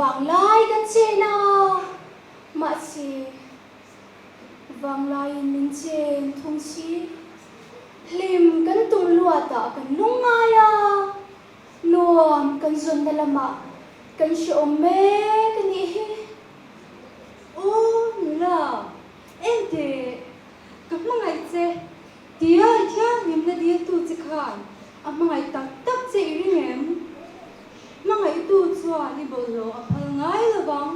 Vanglai kan chen a, mahse vanglaiin min chen thung si. Hlim kan tum luatah kan lungngai a, nuam kan zawnna lamah kan hrehawm mek a nih hi. Aw nula, engteh ka hmangaih che tia i thianghlimna diltu che khan a hmangaih tak tak che i ring em? Hmangaihtu chuan i bawlhhlawh a phal ngai lo vang.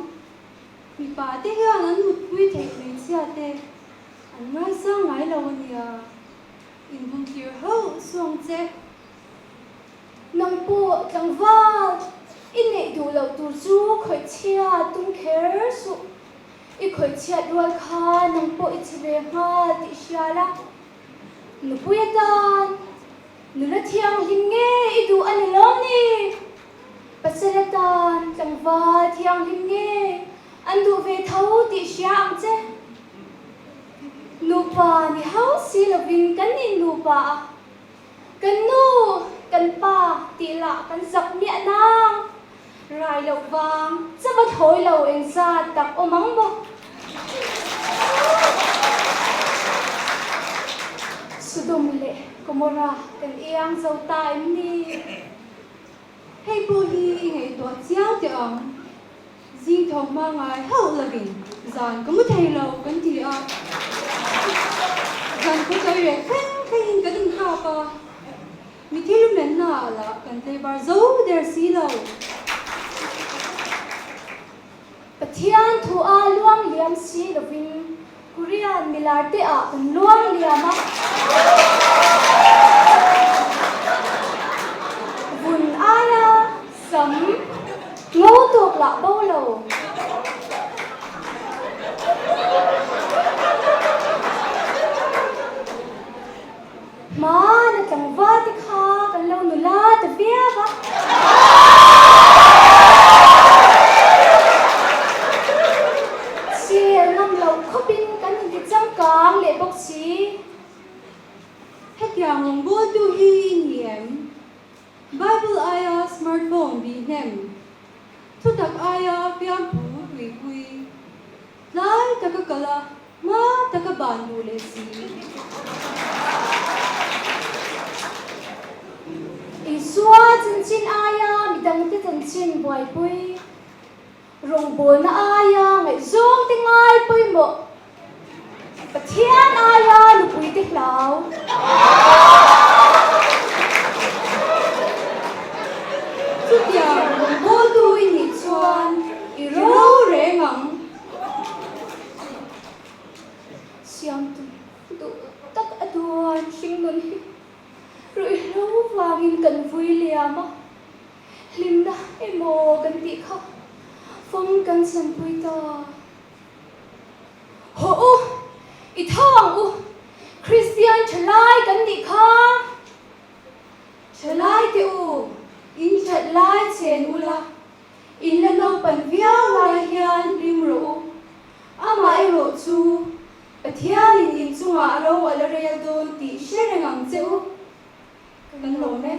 Mipa te hian an mutpui theih hmeichhia te an ngaisang ngai lo a nia. Inbumtir hauh suang che. Nang pawh tlangval, i neih duh loh tur chu khawih chhiat tum kher suh. I khawih chhiat rual kha nang pawh i chhe ve nghal tih hria la. Nupui atan nula thianghlim nge i duh a ni lawm ni? Pasal atan tlangval thianghlim nge an duh ve tho tih hria ang che. Nupa ni hau si lovin kan innupa a, kan nu, kan pa tih lah kan zak miah nang. Rai loh vang chava thlawi lo engzat tak awm ang maw? Sodom leh Gomorrah kan iang zo ta em ni? Hei pawh hi i ngaihtuah chiang teh ang. Zing tho hma ngai hauh lovin zan ka mu thei lo kan ti a. Zan khaw tawi reh thleng thlengin kan inkap a. Mi thil menna ah lah kan tleibar zo der si lo. Pathian thu a luang liam si lovin Korean milar te ah kan luang liam a. Vun aia sam ngo tawk lah bo lo. Hmana tlangval te kha kan lo nula ta viau a. Sir ngam loh khawpin kan inti changkang leh bawk si. Hetiang rawngbawltu hi i ni em? Bible aia smartphone bih hnem, thutak aia fiamthu tuipui. Tlai taka kal a, hma taka ban duh leh si. Isua chanchin aia midangte chanchin buaipui, rawngbawlna aia ngaihzawngte ngai pawimawh, Pathian aia nupuite hlau. Chutiang rawngbawltu i nih chuan i ro reng ang. Siamtu duh tak a duan hringnun hi ruihhlo vangin kan vui liam a, hlimna emaw kan tih kha fawm kan chanpui ta. Hawh u, i tho ang u, Kristian thalai kan nih kha. Thalai te u, in that lai chen ula, in la naupan viau lai hian hlim rawh u. Amaherawh chu, Pathianin in chungah ro a la rel dawn tih hre reng ang che u. Kan lawm e.